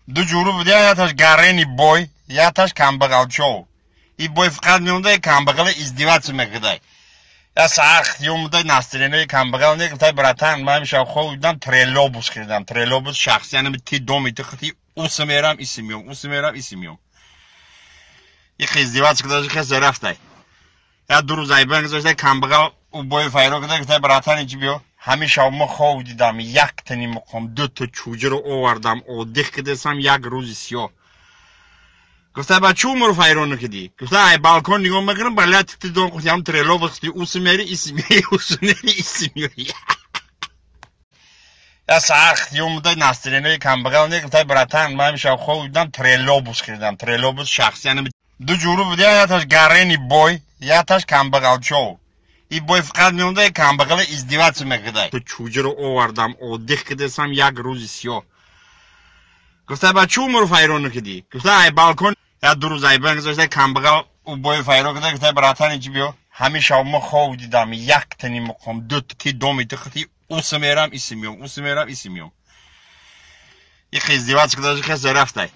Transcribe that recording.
Ду ҷуру буда, яташ гарени бой, яташ камбағалчов. И бой фақат меомда, камбағала издеваться мекардай. Я сахт ёмуда настроение камбағал не гуфтай: «Братан, ман ҳамеша хоб дидам, троллейбус хирдам, троллейбус шахси, яъне ти доми ти хити уси мерам, иси миём, уси мерам, иси миём». Их издеваться кардаш, хеса рафтай. Я 2 рӯз айбан гузашта, камбағал у бой файро карда, гуфтай: «Братан, инчи биё, ҳамеша мо хоб дидам, яктани муқом дута чӯҷаро овардам, одих кардасам, як рӯзи сиёҳ». Гуфта: «Ба чӣ умру файрон кардӣ?» Гуфта: «Ай балкон нигоҳ мекунам, баля ти дом хутиам троллейбус хути уси мери, иси мери, уси мери, иси мери». Я сахт ёмуда настроение камбағал не гуфтай: «Братан, ман ҳамеша хоб дидам, троллейбус хирдам, троллейбус шахси, яъне ду ҷуру буда, яташ гарени бой, яташ камбағалчов. И бой фақат меомда, камбағала издеваться мекардай. Чӯҷаро овардам, одих кардасам, як рӯзи сиёҳ». Гуфта: «Ба чӣ умру файрон кардӣ?» Гуфта: «Ай балкон». Я 2 рӯз айбан гузашта, камбағал у бой файро карда, гуфта: «Братан, инчи биё, ҳамеша мо хоб дидам, яктани муқом ду ти доми ти хити уси мерам, иси миём, уси мерам, иси миём». Их издеваться кардаш, хеса рафтай.